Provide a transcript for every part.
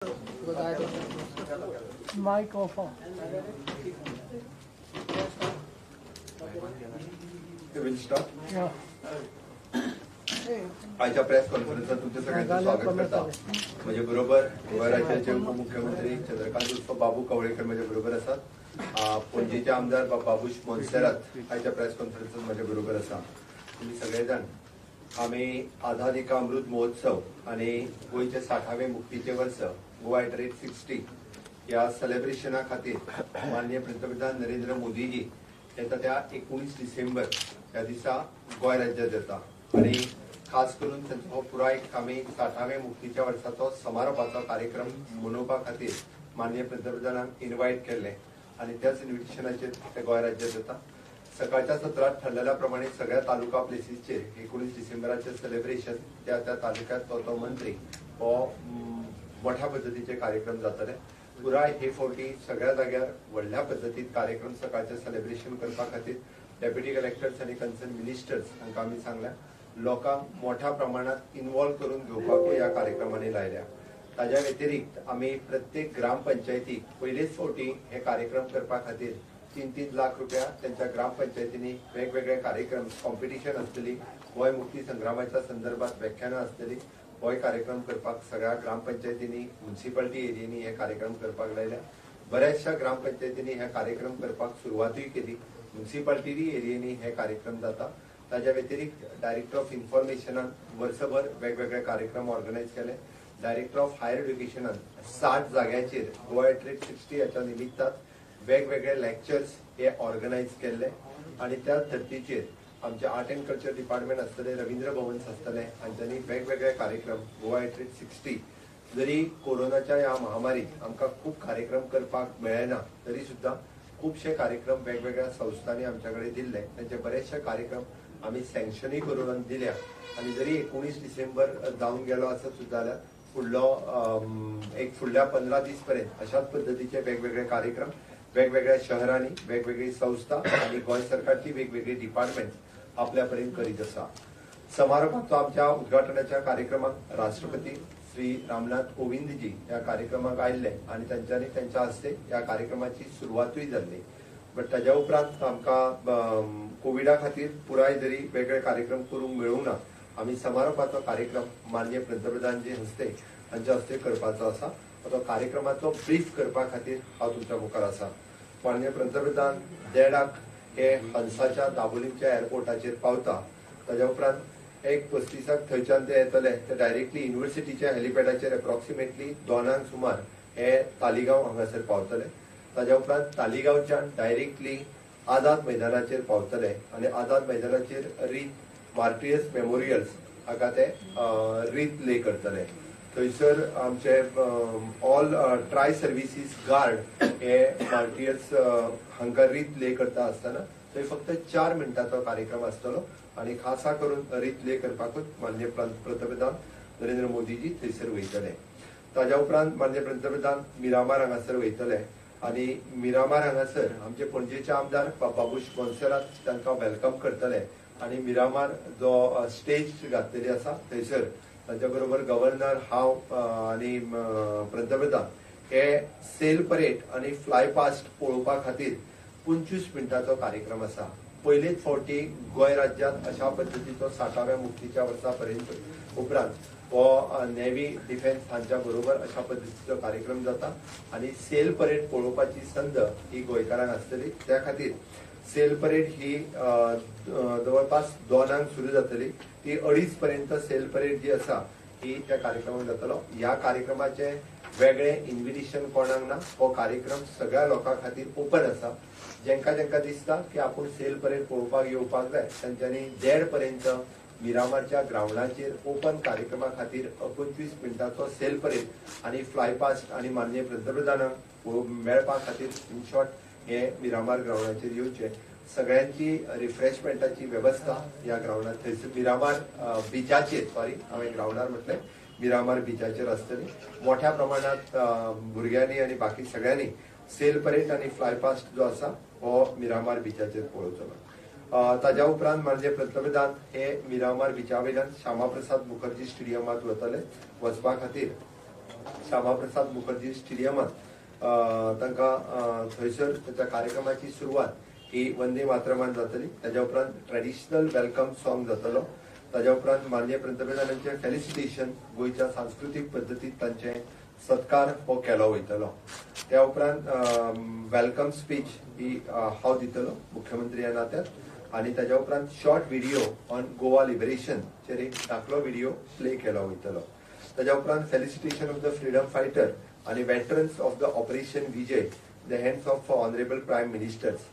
Mic off. Will start. Yeah. आयच्या press कॉन्फरन्सात तुमच्या सगळ्यांचं स्वागत करता. म्हजे बरोबर गोंय राज्याचे उपमुख्यमंत्री चंद्रकांत उर्फ बाबू कवळेकर म्हजे बरोबर आसात. पणजेचे आमदार बाबूश मोन्सेरात आयच्या प्रेस कॉन्फरन्सात म्हजे बरोबर आसा. तुमी सगळे जाण आमी आझादी का अमृत महोत्सव आनी गोंयचे 60वे मुक्तीचे वर्स गोवा एट रेट 60 ह्या सेलिब्रेशना खातीर माननीय पंतप्रधान नरेंद्र मोदीजी येता त्या 19 डिसेंबर ह्या दिसा गोंय राज्यात येता आनी खास करून तांचो हो पुराय आमी 60वे मुक्तीच्या वर्साचो समारोपाचो कार्यक्रम मनोवपा खातीर माननीय पंतप्रधानांक इन्वायट केल्ले आनी त्याच इन्व्हिटेशनाचेर ते गोंय राज्यात येता. सकाळच्या सत्रात ठरलेल्या प्रमाणे सगळ्या तालुका प्लेसीसचेर 19 डिसेंबराचे सेलिब्रेशन त्या त्या तालुक्यात तो तो मंत्री हो मोठ्या पद्दतीचे कार्यक्रम जातले. पुराय हे फावटी सगळ्या जाग्यार व्हडल्या पद्दतीत कार्यक्रम सकाळचे सेलिब्रेशन करपा खातीर डेप्युटी कलेक्टर्स आनी कन्सर्न मिनिस्टर्स हांकां आमी सांगल्या. लोकांक मोठ्या प्रमाणात इन्वॉल्व करून घेवपाकूय ह्या कार्यक्रमांनी लायल्या. ताज्या व्यतिरिक्त आमी प्रत्येक ग्रामपंचायतीक पयलेच फावटी हे कार्यक्रम करपा खातीर 3-3 लाख रुपया त्यांच्या ग्रामपंचायतींनी वेगवेगळे कार्यक्रम कॉम्पिटिशन आसतली, गोंय मुक्ती संग्रामाच्या संदर्भात व्याख्यानां आसतली, होय कार्यक्रम करपाक सगळ्या ग्रामपंचायतींनी म्युन्सिपाल्टी एरियांनी हे कार्यक्रम करपाक लायल्या. बऱ्याचशा ग्रामपंचायतींनी हे कार्यक्रम करपाक सुरवातूय केली. म्युन्सिपाल्टी एरियांनी हे कार्यक्रम जाता. ताज्या व्यतिरिक्त डायरेक्टर ऑफ इन्फॉर्मेशनान वर्सभर वेगवेगळे कार्यक्रम ऑर्गनायज केले. डायरेक्टर ऑफ हायर एड्युकेशनान 60 जाग्याचेर गोवा एट रेट 60 हाच्या निमित्तान वेगवेगळे लेक्चर्स हे ऑर्गनायज केल्ले आनी त्या धर्तीचेर आमचे आर्ट अँड कल्चर डिपार्टमेंट आसतले, रवींद्र भवन्स आसतले, हांच्यांनी वेगवेगळे कार्यक्रम गोवा एट रेट 60 जरी कोरोनाच्या ह्या महामारीत आमकां खूब कार्यक्रम करपाक मेळना तरी सुद्दां खुबशे कार्यक्रम वेगवेगळ्या संस्थांनी आमच्या कडेन दिल्ले. तांचे बरेचशे कार्यक्रम आमी सँक्शनूय करून दिल्या आनी जरी 19 डिसेंबर जावन गेलो आसत सुद्दां जाल्यार फुडलो एक फुडल्या 15 दीस पर्यंत अशाच पद्दतीचे वेगवेगळे कार्यक्रम वेगवेगळ्या शहरांनी वेगवेगळी संस्था आनी गोंय सरकारची वेगवेगळी डिपार्टमेंट आपल्या पर्यंत करीत आसा. समारोपाचो आमच्या उद्घाटनाच्या कार्यक्रमाक राष्ट्रपती श्री रामनाथ कोविंदजी ह्या कार्यक्रमाक आयिल्ले आनी तांच्यांनी तांच्या हस्ते ह्या कार्यक्रमाची सुरवातूय जाल्ली. बट ताज्या उपरांत आमकां कोविडा खातीर पुराय जरी वेगळे कार्यक्रम करूंक मेळूंक ना, आमी समारोपाचो कार्यक्रम माननीय पंतप्रधानजी हस्ते हांच्या हस्ते करपाचो आसा. तो कार्यक्रमाचो ब्रीफ करपा खातीर हांव तुमच्या मुखार आसा. माननीय पंतप्रधान 1:30 हे हंसाच्या दाबोलीमच्या एअरपोर्टाचेर पावता. ताज्या उपरांत 1:35 थंयच्यान ते येतले ते डायरेक्टली युनिव्हर्सिटीच्या हेलिपॅडाचेर एप्रॉक्सिमेटली 2 सुमार हे तालिगांव हांगासर पावतले. ताज्या उपरांत तालिगांवच्यान डायरेक्टली आझाद मैदानाचेर पावतले आनी आझाद मैदानाचेर रीत मार्टियर्स मेमोरियल्स हाका ते रीत ले करतले. थंयसर आमचे ऑल ट्राय सर्विसीस गार्ड हे मार्टियर्स हांकां रीत ले करता आसतना थंय फक्त 4 मिनटांचो कार्यक्रम आसतलो आनी खासा करून रीत ले करपाकूच माननीय पंतप्रधान नरेंद्र मोदीजी थंयसर वयतले. ताज्या उपरांत माननीय पंतप्रधान मिरामार हांगासर वयतले आनी मिरामार हांगासर आमचे पणजेचे आमदार बाबूश मोन्सेरात तांकां welcome करतले आनी मिरामार जो स्टेज घातलेली आसा थंयसर तांच्या बरोबर गव्हर्नर हांव आनी पंतप्रधान हे सेल परेड आनी फ्लाय पास्ट पळोवपा खातीर 25 मिनटांचो कार्यक्रम आसा. पयलेच फावटी गोंय राज्यांत अशा पद्दतीचो 60व्या मुक्तीच्या वर्सा पर्यंत उपरांत हो नेव्ही डिफेन्स हांच्या बरोबर अशा पद्दतीचो कार्यक्रम जाता आनी सेल परेड पळोवपाची संद ही गोंयकारांक आसतली. त्या खातीर सेल परेड ही जवळपास 2 सुरू जातली. ती 2:30 पर्यंत सेल परेड जी आसा ही त्या कार्यक्रमाक जातलो. ह्या कार्यक्रमाचे वेगळे इन्व्हिटेशन कोणाक ना, हो कार्यक्रम सगळ्या लोकां खातीर ओपन आसा. जेंका जेंका दिसता की आपूण सेल परेड पळोवपाक येवपाक जाय तांच्यांनी 1:30 पर्यंत मिरामारच्या ग्रावंडाचेर ओपन कार्यक्रमा खातीर 25 मिनटांचो सेल परेड आनी फ्लाय पास्ट आनी माननीय पंतप्रधानांक मेळपा खातीर इन शॉर्ट हे मिरामार ग्रावंडाचेर येवचे. सगळ्यांची रिफ्रेशमेंटाची वेवस्था ह्या ग्रावंडार थंयसर मिरामार बिचाचेर, सॉरी हांवें ग्रावंडार म्हटलें, मिरामार बिचाचेर आसतली. मोठ्या प्रमाणात भुरग्यांनी आनी बाकी सगळ्यांनी सेल परेड आनी फ्लाय पास्ट जो आसा हो मिरामार बिचाचेर पळोवचो. ताज्या उपरांत माननीय पंतप्रधान हे मिरामार बिचा वयल्यान श्यामा प्रसाद मुखर्जी स्टेडियमांत वतले. वचपा खातीर श्यामाप्रसाद मुखर्जी स्टेडियमात तांकां थंयसर ताच्या कार्यक्रमाची सुरवात ही वंदे मातरमान जातली. ताज्या उपरांत ट्रेडिशनल welcome song जातलो. ताज्या उपरांत माननीय पंतप्रधानांचे फेलिसिटेशन गोंयच्या सांस्कृतीक पद्दतीत तांचे सत्कार हो केलो वयतलो. त्या उपरांत welcome speech ही हांव दितलो मुख्यमंत्री ह्या नात्यात आनी ताज्या उपरांत शॉर्ट व्हिडिओ ऑन गोवा लिबरेशनचेर एक धाकलो व्हिडिओ प्ले केलो वयतलो. ताज्या उपरांत felicitation of the freedom fighter आनी veterans of the operation Vijay the hands of honourable prime ministers.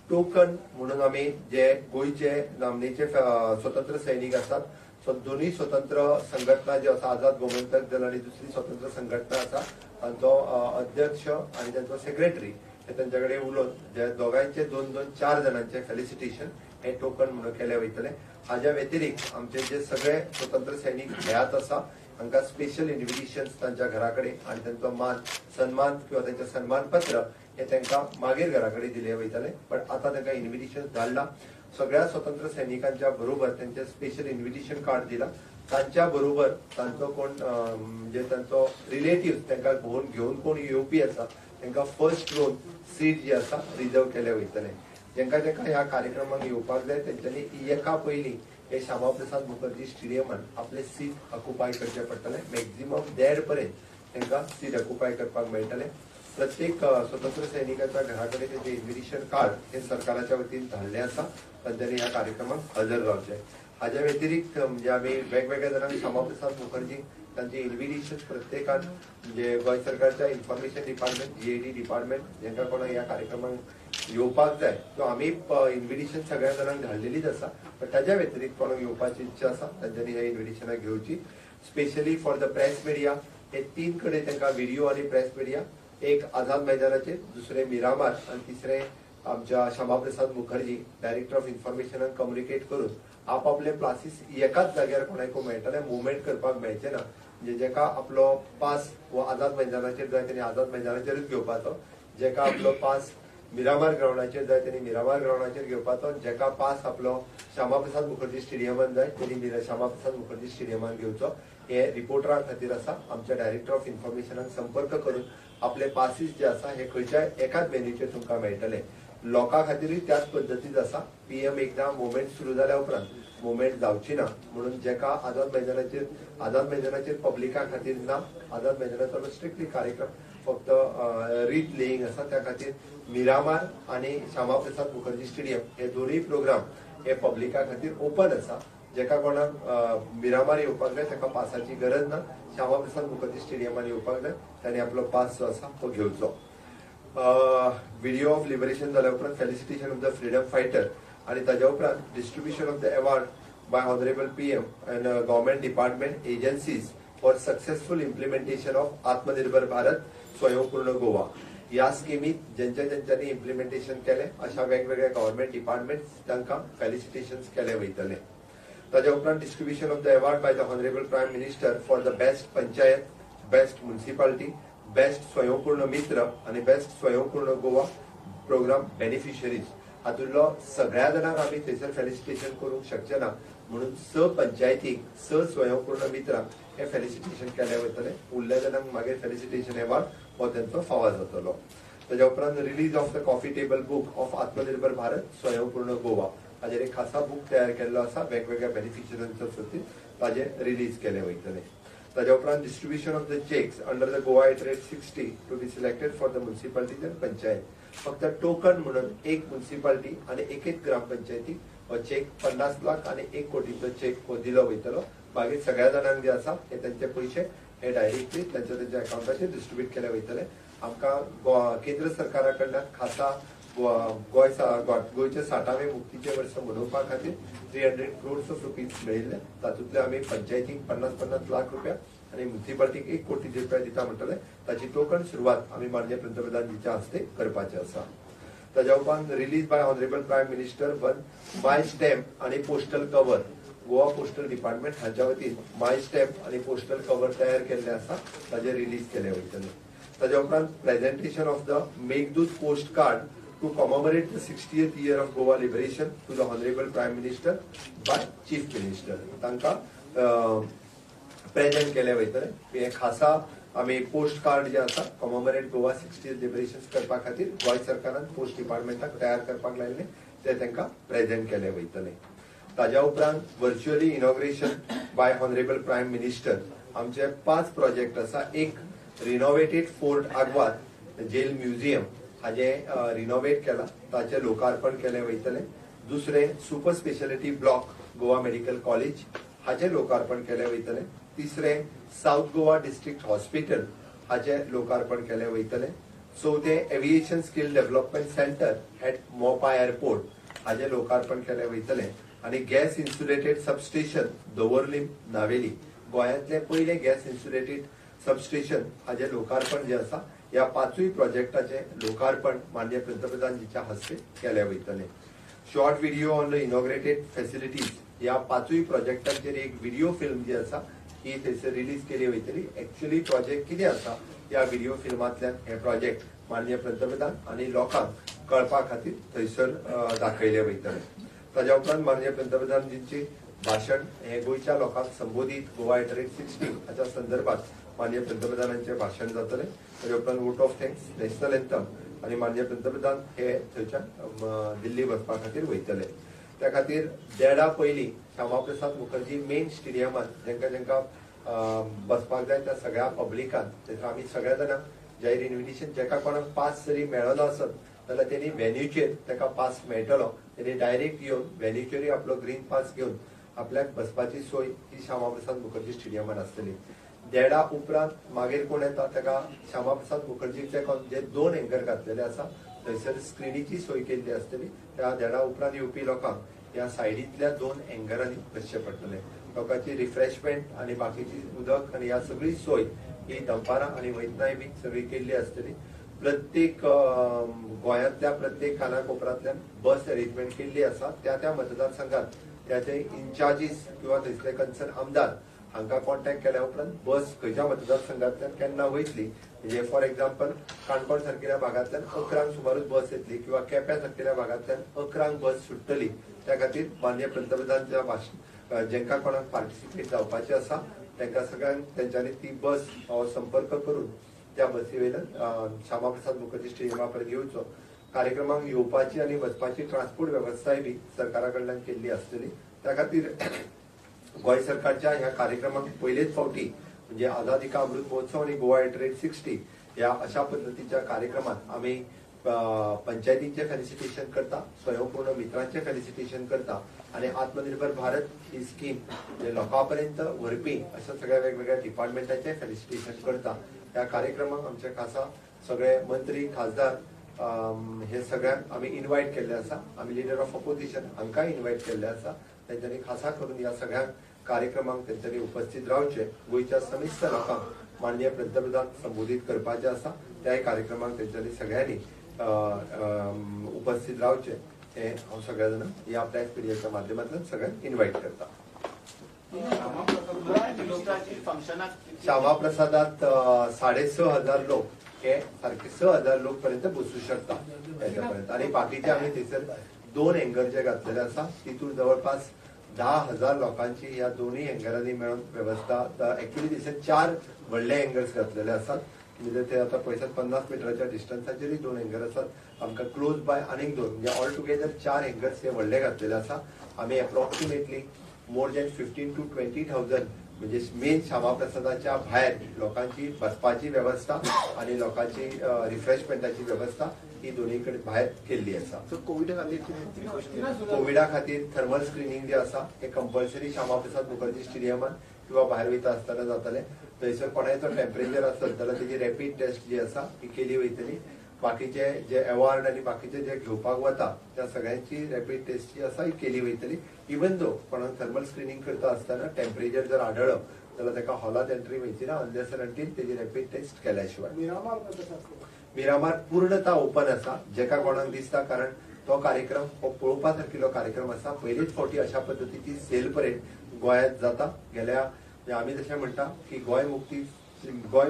Token म्हणून आमी जे गोंयचे नामनेचे स्वतंत्र सैनीक आसात, सो दोनूय स्वतंत्र संघटना ज्यो आसा, आझाद गोमंतक दल आनी दुसरी स्वतंत्र संघटना आसा, तांचो अध्यक्ष आनी तांचो सेक्रेटरी हे तांच्या कडेन उलोवन जे दोगांयचे 2 2 4 जाणांचे फेलिसिटेशन हे टोकन म्हणून केले वयतले. हाज्या व्यतिरिक्त आमचे जे सगळे स्वतंत्र सैनीक हयात आसा हांकां स्पेशल इन्व्हिटेशन तांच्या घरा कडेन आनी तांचो मान सन्मान किंवा तांचें सन्मानपत्र हे तांकां मागीर घरा कडेन दिले वयतले. पण आतां तांकां इन्व्हिटेशन धाडला. सगळ्या स्वतंत्र सैनिकांच्या बरोबर तांचे स्पेशल इन्व्हिटेशन कार्ड दिला. तांच्या बरोबर तांचो कोण म्हणजे तांचो रिलेटिव्ह तांकां घेवन कोण येवपी आसा तांकां फर्स्ट रोन सीट जी आसा रिजर्व केले वयतले. जेंका जेंका ह्या कार्यक्रमाक येवपाक जाय तेंच्यांनी एका पयलीं हे श्यामाप्रसाद मुखर्जी स्टेडियमान आपले सीट ऑक्युपाय करचें पडटलें. मॅक्झिमम 1.5 पर्यंत तांकां सीट ऑक्युपाय करपाक मेळटलें. प्रत्येक स्वतंत्र सैनिकाच्या घरा कडेन तेजें इन्व्हिटेशन कार्ड हे सरकाराच्या वतीन धाडलें आसा. तांच्यांनी ह्या कार्यक्रमाक हजर रावचें. हाज्या व्यतिरिक्त म्हणजे आमी वेगवेगळ्या जाणांक श्यामाप्रसाद मुखर्जी तांचे इन्व्हिटेशन प्रत्येकान म्हणजे गोंय सरकारच्या इन्फॉर्मेशन डिपार्टमेंट, जीएडी डिपार्टमेंट जेंका कोणाक ह्या कार्यक्रमाक येवपाक जाय तो आमी इन्व्हिटेशन सगळ्या जाणांक धाडलेलीच आसा. पण ताज्या व्यतिरिक्त कोणाक येवपाची इच्छा आसा तांच्यांनी ह्या इन्व्हिटेशनाक घेवची. Specially for the press media हे 3 कडेन तांकां व्हिडिओ आनी प्रेस मिडिया, एक आझाद मैदानाचेर, दुसरें मिरामार आनी तिसरें आमच्या श्यामाप्रसाद मुखर्जी डायरेक्टर ऑफ इन्फॉर्मेशनाक कम्युनिकेट करून आपापले प्लासीस एकाच जाग्यार कोणाकूय मेळटले, मुवमेंट करपाक मेळचें ना. म्हणजे जेका आपलो पास हो आझाद मैदानाचेर जाय तेणी आझाद मैदानाचेरूच घेवपाचो, जेका आपलो पास मिरामार ग्रावंडाचेर जाय तेणी मिरामार ग्रावंडाचेर घेवपाचो, जेका पास आपलो श्यामाप्रसाद मुखर्जी स्टेडियमान जाय तेणी श्यामाप्रसाद मुखर्जी स्टेडियमान घेवचो. हे रिपोर्टरां खातीर आसा. आमच्या डायरेक्टर ऑफ इन्फॉर्मेशनाक संपर्क करून आपले पासीस जे आसा हे खंयच्याय एकाच वेन्यूचेर तुमकां मेळटले. लोकां खातीरूय त्याच पद्दतीन आसा. पीएम एकदां मुवमेंट सुरू जाल्या उपरांत मुवमेंट जावची ना म्हणून जेका आझाद मैदानाचेर पब्लिका खातीर ना, आझाद मैदानाचो स्ट्रिक्टली कार्यक्रम फक्त रीत लेईंग आसा. त्या खातीर मिरामार आनी श्यामाप्रसाद मुखर्जी स्टेडियम हे दोनूय प्रोग्राम हे पब्लिका खातीर ओपन आसा. जेका कोणाक मिरामार येवपाक जाय ताका पासाची गरज ना, श्यामाप्रसाद मुखर्जी स्टेडियमान येवपाक जाय ताणें आपलो पास जो आसा तो घेवचो. व्हिडिओ ऑफ लिबरेशन जाल्या उपरांत felicitation of the freedom fighter आनी ताज्या उपरांत distribution of the award by honourable PM and government department agencies for successful implementation of Atmanirbhar Bharat Swayampurna Goa. ह्या स्किमीत जेंच्या जेंच्यांनी इम्प्लिमेंटेशन केलें अशा वेगवेगळ्या गव्हर्मेंट डिपार्टमेंट्स तांकां फेलिसिटेशन केले वयतले. ताज्या उपरांत distribution of the award by the honourable prime minister for the best panchayat, best municipality, best Swayampurna Mitra आनी बेस्ट स्वयंपूर्ण गोवा प्रोग्राम बेनिफिशरीज. हातूंतलो सगळ्या जाणांक आमी थंयसर फेलिसिटेशन करूंक शकचे ना म्हणून 6 पंचायतीक 6 स्वयंपूर्ण मित्रांक हे फेलिसिटेशन केले वयतले. उरल्या जाणांक मागीर फेलिसिटेशन अवॉर्ड हो तांचो फावो जातलो. ताज्या उपरांत release of the coffee table book of Atmanirbhar Bharat Swayampurna Goa हाजेर एक खासा बूक तयार केल्लो आसा वेगवेगळ्या बेनिफिशरींच्या वतीन ताजे रिलीज केले वयतले. ताज्या उपरांत distribution of the cheques under the Goa at rate 60 to be selected for the municipalities and panchayat. फक्त टोकन म्हणून एक म्युनिसिपालिटी आनी एक ग्रामपंचायतीक हो चेक 50 लाख आनी 1 कोटीचो चेक हो दिलो वयतलो. मागीर सगळ्या जाणांक जे आसा हे तांचे पयशे हे डायरेक्टली तांच्या तांच्या अकावंटाचेर डिस्ट्रिब्यूट केले वयतले. आमकां केंद्र सरकारा कडल्यान खासा गोंयचे 60वें मुक्तीचे वर्स मनोवपा खातीर 300 crores of rupees मेळिल्ले. तातूंतले आमी पंचायतीक 50-50 लाख रुपया आनी म्युनिसिपालिटीक 1 कोटी रुपया दिता म्हणटले. ताची टोकन सुरवात आमी माननीय पंतप्रधानजीच्या हस्ते करपाचे आसा. ताज्या उपरांत release by honourable prime minister one my stamp आनी postal cover, Goa postal department हांच्या वतीन माय स्टॅम्प आनी पोस्टल कवर तयार केल्ले आसा ताजे रिलीज केले वयतले. ताज्या उपरांत presentation of the Meghdoot post card to commemorate the 60th year of Goa liberation to the Honorable Prime Minister by Chief Minister. तांकां प्रेजेंट केले वयतले. हे खासा आमी पोस्ट कार्ड जे आसा कॉमेमोरेट गोवा 60th liberation करपा खातीर गोंय सरकारान पोस्ट डिपार्टमेंटाक तयार करपाक लायिल्ले ते तांकां प्रेझेंट केले वयतले. ताज्या उपरांत virtually inauguration by honourable prime minister आमचे 5 प्रोजेक्ट आसा. एक renovated fort Aguada jail museum हाजे रिनोवेट केला ताचे लोकार्पण केले वयतले. दुसरे super speciality block Goa medical college हाचे लोकार्पण केले वयतले. तिसरे साउथ गोवा डिस्ट्रिक्ट हॉस्पिटल हाचे लोकार्पण केले वयतले. चौथे aviation skill development centre at Mopa airport हाचे लोकार्पण केले वयतले. आनी गॅस इन्सुलेटेड सबस्टेशन दवर्लीम नावेली गोंयांतले पयले गॅस इन्सुलेटेड सबस्टेशन हाचे लोकार्पण जे आसा ह्या 5 प्रोजेक्टाचे लोकार्पण माननीय पंतप्रधानजीच्या हस्ते केले वयतले. Short video on the inaugurated facilities ह्या 5 प्रोजेक्टांचेर एक व्हिडिओ फिल्म जी आसा ही थंयसर रिलीज केली वयतली. एक्च्युअली प्रोजेक्ट कितें आसा ह्या व्हिडिओ फिल्मांतल्यान हे प्रोजेक्ट माननीय पंतप्रधान आनी लोकांक कळपा खातीर थंयसर दाखयले वयतले. ताज्या उपरांत माननीय पंतप्रधानजींचे भाशण हे गोंयच्या लोकांक संबोधीत गोवा एट रेट 60 हाच्या संदर्भात माननीय पंतप्रधानांचे भाशण जातले. ताज्या उपरांत vote of thanks, national anthem आनी माननीय पंतप्रधान हे थंयच्यान दिल्ली वचपा खातीर वयतले. त्या खातीर 1:30 पयलीं श्यामाप्रसाद मुखर्जी मेन स्टेडियमांत जांकां जांकां बसपाक जाय त्या सगळ्या पब्लिकान थंयसर आमी सगळ्या जाणांक जाहीर इन्विटेशन, जाका कोणाक पास जरी मेळना आसत जाल्यार तेणी व्हेन्यूचेर ताका पास मेळटलो, तेणी डायरेक्ट येवन व्हेन्यूचेरूय आपलो ग्रीन पास घेवन आपल्याक बसपाची सोय ही श्यामाप्रसाद मुखर्जी स्टेडियमान आसतली. 1:30 उपरांत मागीर कोण येता ताका श्यामाप्रसाद मुखर्जीचे जे 2 एंकर घातलेले आसा थंयसर स्क्रिनीची सोय केल्ली आसतली. त्या 1:30 उपरांत येवपी लोकांक ह्या सायडींतल्या 2 एंकरांनी बसचें पडटलें. लोकांची रिफ्रेशमेंट आनी बाकीची उदक आनी ह्या सगळी सोय ही दनपारां आनी वयतनाय बी सगळी केल्ली आसतली. प्रत्येक गोंयांतल्या प्रत्येक कानाकोपऱ्यांतल्यान बस अरेंजमेंट केल्ली आसा. त्या त्या मतदारसंघात त्याचे इन्चार्जीस किंवा थंयसले कन्सर्न आमदार हांकां कॉन्टॅक्ट केल्या उपरांत बस खंयच्या मतदारसंघांतल्यान केन्ना वयतली, म्हणजे फॉर एक्झाम्पल काणकोण सारकेल्या भागांतल्यान 11 सुमारूच बस येतली किंवा केप्यां सारकेल्या भागांतल्यान 11 बस सुट्टली. त्या खातीर माननीय पंतप्रधानच्या भाशण जांकां कोणाक पार्टिसिपेट जावपाचें आसा तांकां सगळ्यांक तेंच्यांनी ती बस संपर्क करून त्या बसी वयल्यान श्यामाप्रसाद मुखर्जी स्टेडियमा पर्यंत येवचो. कार्यक्रमाक येवपाची आनी वचपाची ट्रान्सपोर्ट वेवस्थाय बी सरकारा कडल्यान केल्ली आसतली. त्या खातीर गोंय सरकारच्या ह्या कार्यक्रमाक पयलेच फावटी म्हणजे आझादी का अमृत महोत्सव आनी गोवा एट रेट 60 ह्या अशा पद्दतीच्या कार्यक्रमात आमी पंचायतींचे फेलिसिटेशन करता, स्वयंपूर्ण मित्रांचे फेलिसिटेशन करता आनी आत्मनिर्भर भारत ही स्कीम जे लोकां पर्यंत व्हरपी अशा सगळ्या वेगवेगळ्या डिपार्टमेंटाचे फेलिसिटेशन करता. ह्या कार्यक्रमाक आमचे खासा सगळे मंत्री, खासदार हे सगळ्यांक आमी इन्वायट केल्ले आसा. आमी लिडर ऑफ ऑपोजिशन हांकां इन्वायट केल्ले आसा. तेंच्यांनी खासा करून ह्या सगळ्या कार्यक्रमांक तेंच्यांनी उपस्थित रावचे. गोंयच्या समिस्त लोकांक माननीय पंतप्रधान संबोधीत करपाचे आसा. त्याय कार्यक्रमांक तेंच्यांनी सगळ्यांनी उपस्थित रावचे हे हांव सगळ्या जाणांक ह्या प्रेस मिडियाच्या माध्यमांतल्यान सगळ्यांक इन्वायट करता. श्यामाप्रसादात 6,500 लोक हे सारखे 6,000 लोक पर्यंत बसू शकता त्याच्या पर्यंत. आणि बाकीचे आमी थंयसर 2 एंगर जे घातलेले आसा तितून जवळपास 10,000 लोकांची ह्या दोन्ही एंगरांनी मेळून वेवस्था. एक्च्युअली थंयसर 4 व्हडले एंगर्स घातलेले आसात, म्हणजे ते आता पळयतात 50 मिटराच्या डिस्टन्साचेरूय 2 एंगर आसात. आमकां क्लोज बाय आनीक 2, म्हणजे ऑल टुगेदर 4 एंगर्स हे व्हडले घातलेले आसा. आमी एप्रोक्सिमेटली मोर दॅन 15,000 to 20,000 म्हणजे मेन श्यामाप्रसादाच्या भायर लोकांची बसपाची वेवस्था आनी लोकांची रिफ्रेशमेंटाची वेवस्था ही दोन्ही कडेन भायर केल्ली आसा. कोविडा खातीर थर्मल स्क्रिनींग जे आसा हे कंपल्सरी श्यामाप्रसाद मुखर्जी स्टेडियमान किंवा भायर वयता आसतना जातले. थंयसर कोणायचो टेम्परेचर आसत जाल्यार तेजी रॅपीड टेस्ट जी आसा ती केली वयतली. बाकीचे जे अवॉर्ड आनी बाकीचे जे घेवपाक वता त्या सगळ्यांची रॅपीड टेस्ट जी आसा ही केली वयतली. इवन दो कोणाक थर्मल स्क्रिनींग करता आसतना टेम्परेचर जर आढळ्ळो जाल्यार ताका हॉलांत एंट्री मेळची ना अनलेस अंटील तेजी रॅपीड टेस्ट केल्या शिवाय. मिरामार पूर्णता ओपन आसा जेका कोणाक दिसता, कारण तो कार्यक्रम हो पळोवपा सारकिल्लो कार्यक्रम आसा. पयलीच फावटी अशा पद्दतीची सेल परेड गोंयांत जाता. गेल्या आमी जशें म्हणटा की गोंय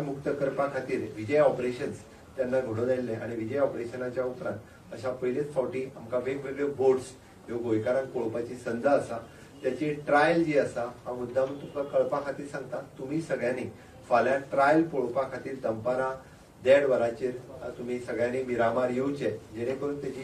मुक्त करपा खातीर विजय ऑपरेशन्स तेन्ना घडोवन आयिल्लें आनी विजय ऑपरेशनाच्या उपरांत अशा पयलीच फावटी आमकां वेगवेगळ्यो बोट्स ह्यो गोंयकारांक पळोवपाची संद आसा. त्याची ट्रायल जी आसा हांव मुद्दाम तुमकां कळपा खातीर सांगता, तुमी सगळ्यांनी फाल्यां ट्रायल पळोवपा खातीर दनपारां 1:30 वरांचेर तुमी सगळ्यांनी मिरामार येवचे, जेणे करून तेजी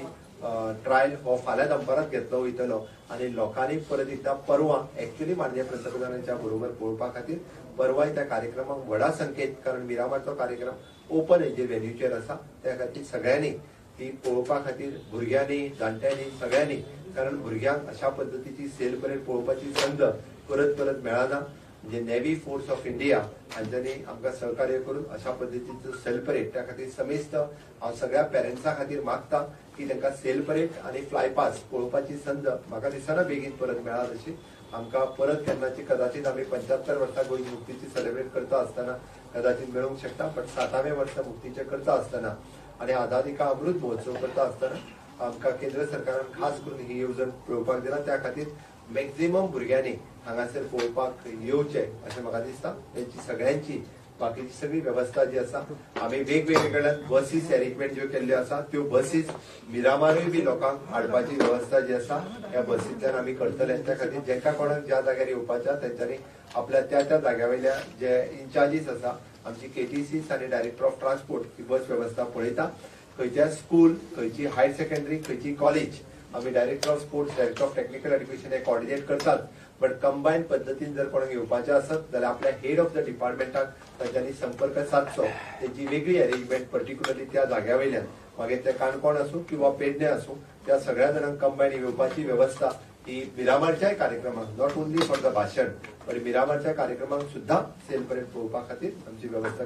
ट्रायल हो फाल्यां दनपारांत घेतलो वयतलो आनी लोकांनी परत एकदां परवा एक्चुअली माननीय पंतप्रधानांच्या बरोबर पळोवपा खातीर परवाय त्या कार्यक्रमाक व्हडा संख्येत, कारण मिरामारचो कार्यक्रम ओपन हेजेर व्हेन्यूचेर आसा, त्या खातीर सगळ्यांनी ती पळोवपा खातीर भुरग्यांनी, जाणट्यांनी, सगळ्यांनी, कारण भुरग्यांक अशा पद्दतीची सेल परेड पळोवपाची संद परत परत मेळना. म्हणजे नेव्ही फोर्स ऑफ इंडिया हांच्यांनी आमकां सहकार्य करून अशा पद्दतीचो सेल परेड, त्या खातीर समेस्त हांव सगळ्या पेरंट्सां खातीर मागता की तांकां सेल परेड आनी फ्लाय पास पळोवपाची संद म्हाका दिसना बेगीन परत मेळत अशी. आमकां परत केन्नाची कदाचित आमी 75 वर्सां गोंयची मुक्तीची सेलिब्रेट करता आसतना कदाचित मेळूंक शकता, बट 60व्या वर्सा मुक्तीचें करता आसतना आनी आझादी का अमृत महोत्सव करता आसतना आमकां केंद्र सरकारान खास करून ही येवजण पळोवपाक दिला. त्या खातीर मॅक्झिमम भुरग्यांनी हांगासर पळोवपाक येवचें अशें म्हाका दिसता. तेंची सगळ्यांची बाकीची सगळी वेवस्था जी आसा, आमी वेगवेगळे कडल्यान बसीस अरेंजमेंट ज्यो केल्ल्यो आसा त्यो बसीस मिरामारूय बी लोकांक हाडपाची वेवस्था जी आसा ह्या बसींतल्यान आमी करतले. त्या खातीर जेका कोणाक ज्या जाग्यार येवपाच्या तेंच्यांनी आपल्या त्या त्या जाग्या वयल्या जे इन्चार्जीस आसा, आमची केटीसीस आनी डायरेक्टर ऑफ ट्रान्सपोर्ट ही बस वेवस्था पळयता. खंयच्या स्कूल, खंयची हायर सेकंडरी, खंयची कॉलेज आमी director of sports, director of technical education hey coordinate करतात. बट कंबायन पद्दतीन जर कोणाक येवपाचें आसत जाल्यार आपल्या हेड ऑफ the डिपार्टमेंटाक तांच्यांनी संपर्क सादचो. तेजी वेगळी अरेंजमेंट पर्टिक्युलरली त्या जाग्या वयल्यान, मागीर ते काणकोण आसूं किंवा पेडणे आसूं, त्या सगळ्या जाणांक कंबायन येवपाची वेवस्था ही मिरामारच्याय कार्यक्रमाक, not only for the भाशण, पण मिरामारच्या कार्यक्रमाक सुद्दां सेल परेड पळोवपा खातीर आमची वेवस्था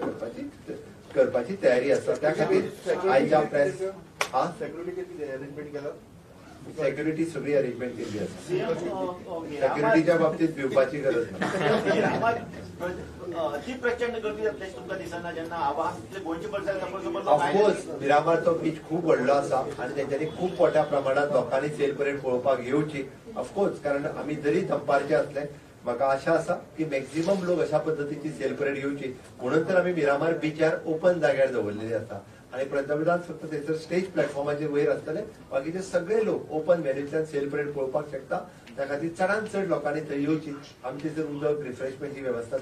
करपाची तयारी आसा. त्या खातीर आयच्या प्रेस हा सेक्युरिटी सगळी अरेंजमेंट केल्ली आसा. सेक्युरिटीच्या बाबतीत भिवपाची गरज ना. अति प्रचंड गर्दी जातली तुमकां दिसना जेन्ना गोंयचे? ऑफकोर्स मिरामारचो बीच खूब व्हडलो आसा आनी तेंच्यांनी खूब मोठ्या प्रमाणात लोकांनी सेल परेड पळोवपाक येवची. ऑफकोर्स, कारण आमी जरी दनपारचे आसले, म्हाका आशा आसा की मॅक्झिमम लोक अशा पद्दतीची सेल परेड येवची म्हणून तर आमी मिरामार बिचार ओपन जाग्यार दवरलेली आसा आनी पंतप्रधान फक्त थंयसर स्टेज प्लॅटफॉर्माचेर वयर आसतले, बाकीचे सगळे लोक ओपन व्हेन्यूंतल्यान सेल परेड पळोवपाक शकता. त्या खातीर चडांत चड लोकांनी थंय येवची. आमची जर उदक रिफ्रेशमेंटची वेवस्था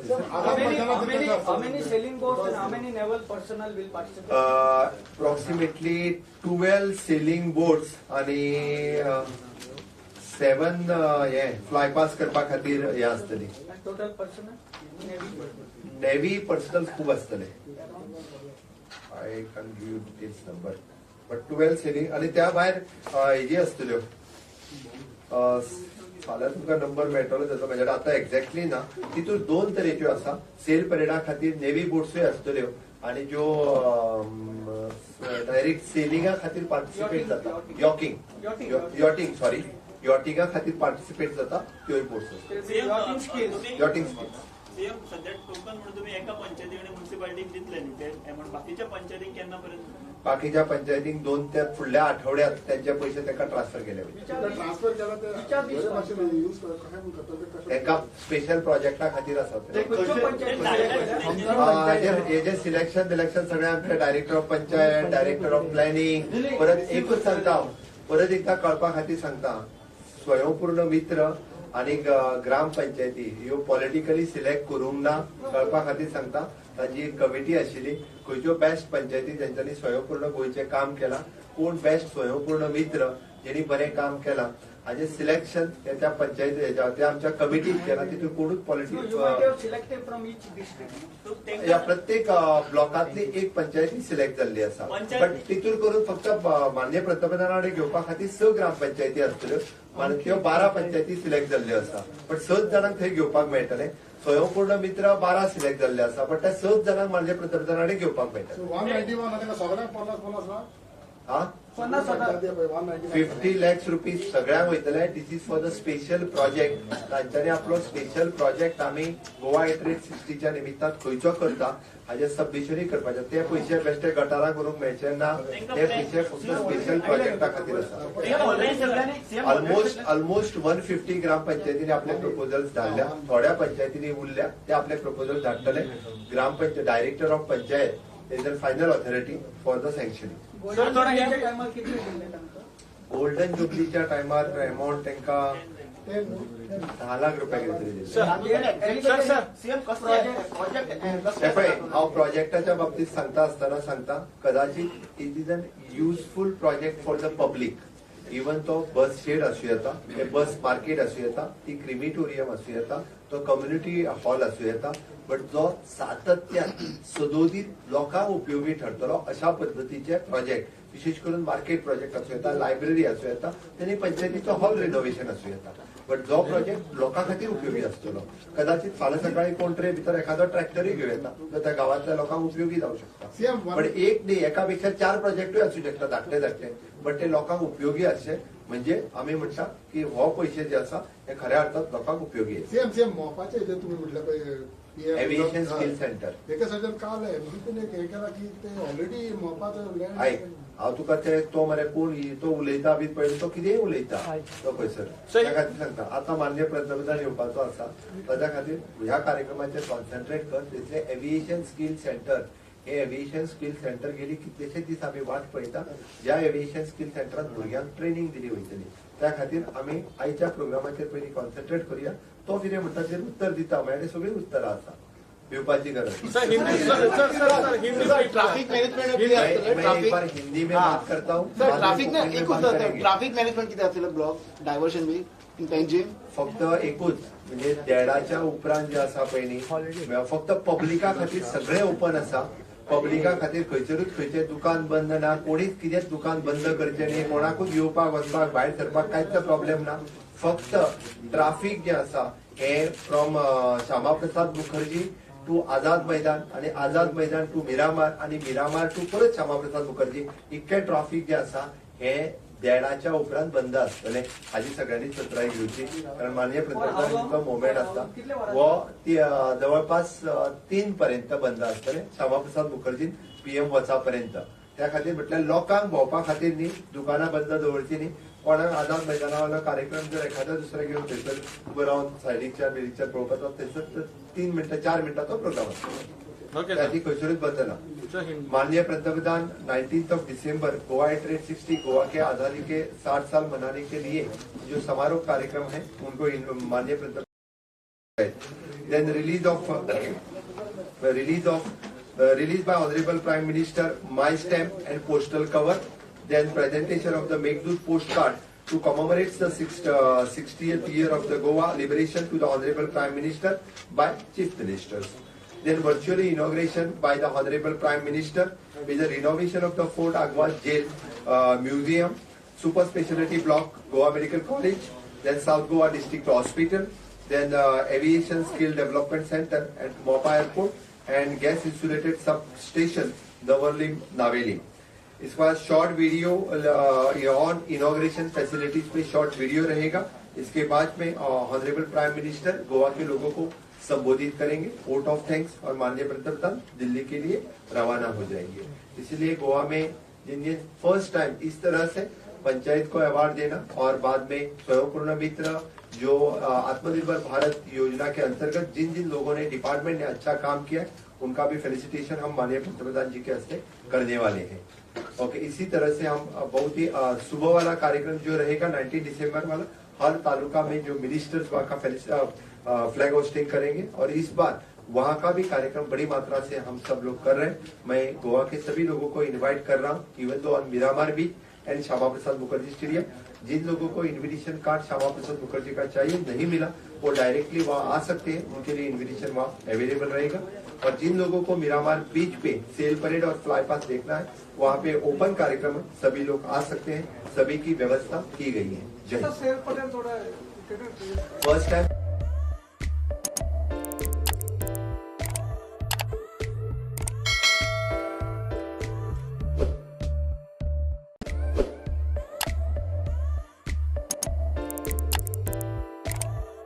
अप्रॉक्सिमेटली 12 सेलिंग बोट्स आनी 7 हे फ्लाय पास करपा खातीर हे आसतली. नेव्ही पर्सनल खूब आसतले. I can't give you details number, but 12 sailing आणि त्या भायर हेजी आसतल्यो. फाल्यां तुमकां नंबर मेळटलो ताचो, म्हाज्या कडेन आतां एक्झॅक्टली ना. तितून 2 तरेच्यो आसा. सेल परेडा खातीर नेव्ही बोट्सूय आसतल्यो आनी ज्यो डायरेक्ट सेलिंगा खातीर पार्टिसिपेट जाता, यॉटिंग सॉरी यॉटिंगा खातीर पार्टिसिपेट जाता त्योय बोट्स आसतल्यो. Yachting skills. CM, सध्या टोकन म्हणून तुम्ही एका पंचायती आणि म्युनिसिपालिटीक दितले न्ही ते अमाउंट, बाकीच्या पंचायतींक केन्ना पर्यंत? बाकीच्या पंचायतींक 2 ते फुडल्या आठवड्यात त्यांचे पैसे तांकां ट्रान्सफर केले वयतले. तांकां स्पेशल प्रोजेक्टा खातीर आसा. हेजे सिलेक्शन बिलेक्शन सगळें आमचे director of panchayat, director of planning. परत एकूच सांगता, परत एकदां कळपा खातीर सांगता, स्वयंपूर्ण मित्र आनी ग्रामपंचायती ह्यो पॉलिटिकली सिलेक्ट करूंक ना, कळपा खातीर सांगता. ताजी एक कमिटी आशिल्ली, खंयच्यो बेस्ट पंचायती तेंच्यांनी स्वयंपूर्ण गोंयचें काम केलां, कोण बेस्ट स्वयंपूर्ण मित्र जेणी बरें काम केलां हाजें सिलेक्शन हे त्या पंचायती त्या आमच्या कमिटीत केलां. तितून कोणूच पॉलिटिक्स ह्या प्रत्येक ब्लॉकांतली एक पंचायती सिलेक्ट जाल्ली आसा. बट तितून करून फक्त माननीय पंतप्रधाना कडेन घेवपा खातीर 6 ग्रामपंचायती आसतल्यो आनी त्यो 12 पंचायती सिलेक्ट जाल्ल्यो आसा. बट 6 जाणांक थंय घेवपाक मेळटलें. स्वयंपूर्ण मित्र 12 सिलेक्ट जाल्ले आसा, बट त्या 6 जाणांक माननीय पंतप्रधाना कडेन घेवपाक मेळटलें. 50 लॅक्स रुपीज सगळ्यांक वयतले. This is for the special project. तांच्यांनी आपलो स्पेशल प्रोजेक्ट आमी गोवा एट रेट 60च्या निमित्तान खंयचो करता हाजें सबमिशनूय करपाचें. ते पयशे बेश्टे गटारां करूंक मेळचे ना, ते पयशे फक्त स्पेशल प्रोजेक्टा खातीर आसा. ऑलमोस्ट 150 ग्रामपंचायतींनी आपले प्रपोजल्स धाडल्या, थोड्या पंचायतींनी उरल्या ते आपले प्रपोजल धाडटले. Gram panchayat director of panchayat is the final authority for the sanctioning. Golden जुबलीच्या टायमार अमाउंट तांकां 10 लाख रुपया कितें तरी दिले. पळय हांव प्रोजेक्टाच्या बाबतीत सांगता आसतना सांगता, कदाचित it is an useful project for the public. Even तो बस शेड आसूं येता, ते बस मार्केट आसूं येता, ती क्रिमिटोरियम आसूं येता, तो कम्युनिटी हॉल आसूं येता, बट जो सातत्यान सदोदीत लोकांक उपयोगी ठरतलो अशा पद्दतीचे प्रोजेक्ट, विशेष करून मार्केट प्रोजेक्ट आसूं येता, लायब्ररी आसूं येता, तेणी पंचायतीचो हॉल रिनोव्हेशन आसूं येता, बट जो प्रोजेक्ट लोकां खातीर उपयोगी आसतलो. कदाचित फाल्यां सकाळी कोण तरी भितर एखादो ट्रॅक्टरूय घेवं येता जो त्या गांवांतल्या लोकांक उपयोगी जावं शकता. बट एक न्ही, एका पेक्षा 4 प्रोजेक्टूय आसूं शकता धाकटे धाकटे, बट ते लोकांक उपयोगी आसचे म्हणजे आमी म्हणटा की हो पयशे जे आसा हे खऱ्या अर्थात लोकांक उपयोगी आसा. सेम मोपाचे हितून तुमी म्हटलें पळय एव्हिएशन स्किल सेंटर, एका सायडीन काल एमसीपीन एक हें केलां की ते ऑलरेडी मोपाचो लँड. आयक हांव तुका ते तो मरे कोण तो उलयता बी पळय तो कितेंय उलयता तो खंयसर, त्या खातीर सांगता. आतां माननीय पंतप्रधान येवपाचो आसा, ताच्या खातीर ह्या कार्यक्रमाचेर कॉन्सन्ट्रेट कर. तितलें एव्हिएशन स्किल सेंटर, हे एव्हिएशन स्किल सेंटर गेली कितलेशे दीस आमी वाट पळयता. ज्या एव्हिएशन स्किल सेंटरान भुरग्यांक ट्रेनिंग दिली वयतली, त्या खातीर आमी आयच्या प्रोग्रामाचेर पयलीं कॉन्सन्ट्रेट करूया. तो कितें म्हणटा तेजेर उत्तर दिता, म्हळ्यार सगळीं उत्तरां आसा, भिवपाची गरज. ट्रैफिक मैनेजमेंट मैं एक बार हिंदी में बात करता हूँ. सर, ट्रैफिक ना एक ट्रैफिक मैनेजमेंट कितें आसतलें, block diversion be in Panjim? फक्त एकूच म्हणजे देडाच्या उपरांत जे आसा पळय न्ही, फक्त पब्लिका खातीर सगळें ओपन आसा. पब्लिका खातीर खंयसरूच खंयचें दुकान बंद ना, कोणीच कितेंच दुकान बंद करचें न्ही, कोणाकूच येवपाक वचपाक भायर सरपाक कांयच प्रॉब्लेम ना. फक्त ट्राफीक जें आसा हें फ्रॉम श्यामाप्रसाद मुखर्जी टू आझाद मैदान आणि आझाद मैदान टू मिरामार आणि मिरामार टू परत श्यामाप्रसाद मुखर्जी, इतकें ट्राफीक जें आसा हें देडाच्या उपरांत बंद आसतलें. हाजी सगळ्यांनी चतुराय घेवची, कारण माननीय पंतप्रधानांचो मुवमेंट आसता हो ती जवळपास 3 पर्यंत बंद आसतलें, श्यामाप्रसाद मुखर्जीन पीएम वचा पर्यंत. त्या खातीर म्हटल्यार लोकांक भोंवपा खातीर न्ही, दुकानां बंद दवरची न्ही. कोणाक आझाद मैदाना वयलो कार्यक्रम जर एखाद्या दुसऱ्या घेवन थंयसर उबो रावन सायडीकच्यान बिडीकच्यान पळोवपाचो, थंयसर 3 मिनटां 4 मिनटांचो प्रोग्राम आसतलो, ताची खंयसरूच बंद ना. माननीय पंतप्रधान 19 दिसंबर गोवा एट रेट 60 गोवा के आजादी के 60 साल मनाने के लिए जो समारोह कार्यक्रम है उनको माननीय पंतप्रधान then release by honourable prime minister my stamp and postal cover, then presentation of the Meghdoot postcard to commemorate the 60th year of the Goa liberation to the Honorable Prime Minister by Chief Ministers. Then virtually inauguration by the Honorable Prime Minister with the renovation of the Fort Aguada Jail Museum, Super Specialty Block, Goa Medical College, then South Goa District Hospital, then Aviation Skill Development Center at Mopa Airport and Gas Insulated Substation, Davorlim, Navelim. इसके बाद short video on inauguration facilities pay short video रहेगा. इसके बाद में honourable prime minister Goa K लोगों को संबोधित करेंगे, vote of thanks, और माननीय पंतप्रधान दिल्ली के लिए रवाना हो जाएंगे. इसलिए गोवा में जिन जिन फर्स्ट टाइम इस तरह से पंचायत को अवार्ड देना और बाद में स्वयंपूर्ण मित्र जो आत्मनिर्भर भारत योजना के अंतर्गत जिन जिन लोगों ने डिपार्टमेंट ने अच्छा काम किया उनका भी फेलिसिटेशन हम माननीय पंतप्रधान जी के हस्ते करने वाले हैं. ओके, इसी तरह से हम बहुत ही सुबह वाला कार्यक्रम जो रहेगा 19 दिसंबर वाला, हर तालुका में जो मिनिस्टर्स वहाँ का फ्लैग होस्टिंग करेंगे और इस बार वहाँ का भी कार्यक्रम बड़ी मात्रा से हम सब लोग कर रहे हैं. मैं गोवा के सभी लोगों को इन्वाइट कर रहा हूँ, even though on Miramar beach and Shyama Prasad Mukherjee stadium. जिन लोगों को इन्विटेशन कार्ड श्यामा प्रसाद मुखर्जी का चाहिए नहीं मिला वो डायरेक्टली वहाँ आ सकते हैं, उनके लिए इन्विटेशन वहाँ अवेलेबल रहेगा. और जिन लोगों को मिरामार बीच पे सेल परेड और फ्लाई पास देखना है वहाँ पे ओपन कार्यक्रम है, सभी लोग आ सकते हैं, सभी की व्यवस्था की गई है. जय हिंद. First time.